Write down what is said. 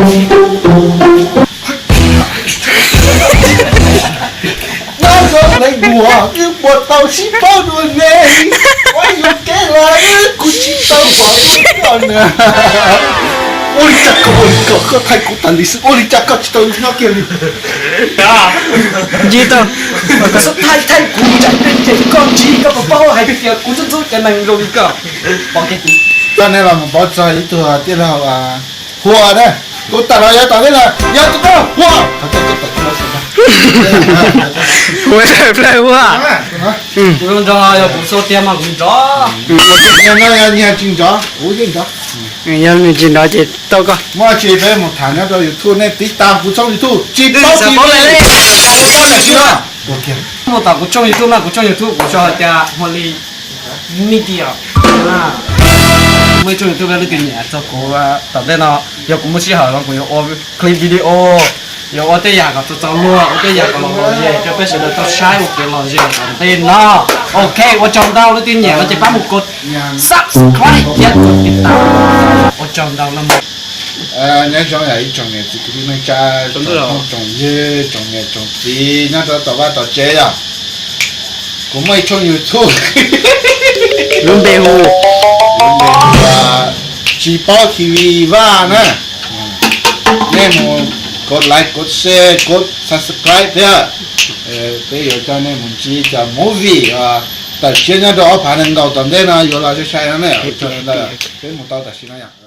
Nyob zoo nej muam, wb puas tau sib paub dua ne? Ua yus kev los wb kuj tsis tau pom koj na. Ua li cas koj ua li ko, koj thaij kuv tas li xwb, ua li cas koj tsis tau nyob kiag li? Ntsib tau, koj txhob thaij thaij kuv tsam ces koj ntsib, koj puas paub hais tias kuv ntxub ntxub cov neeg zoo li koj. Pom kev. Koj ne los mus paub txog ib tug tij laug Huas na, kuv tawm los yog tom ntej na, yog tus tij laug Huas. Huas, Huas. Kuv nrog, yog kuv xub tiag mas kuv nrog. Yog nws tsis nrog, kuv yeej nrog. Yog nws tsis nrog ces tau koj. Muaj tsis peb mus tham nyob rau YouTube, nej tiv tas kuv tshooj YouTube tsis paub tsis paub tam sim no. Mus tom kuv tshooj YouTube na, kuv tshooj YouTube kuv sau hais tias Huas Lis Media. Muaj ib tshooj YouTube lub twg nyiam txog kuv tom ntej no, yog kuv muaj sij hawm no kuv yuav ua clip video, yuav ua tej yam kom txaus txaus luag, ua tej yam kom los lom zem rau peb sawv daws tau saib ua kev lom zem tom ntej no. Ok, ua tsaug ntau, leej twg nyiam no ces pab mus kov subscribe thiab kov tiv tas. Ua tsaug ntau no. Nyob zoo ib tsoom niam txiv kwv tij neej tsa, tsoom phooj tsoom ywg, tsoom niam tsoom txiv nyob rau tom vaj tom tsev yom. Kuv muaj ib tshooj YouTube, lub npe hu, lub npe hu ua Tsis Paub T V Vaj na. Nej mus kov like, kov share, kov subscribe thiab. Peb yuav coj nej mus ntsib cov movie uas tawm tshiab nyob rau ob phav nees nkaum tom ntej no yuav los sai sai no ne. Peb mus tau tam sim no yom.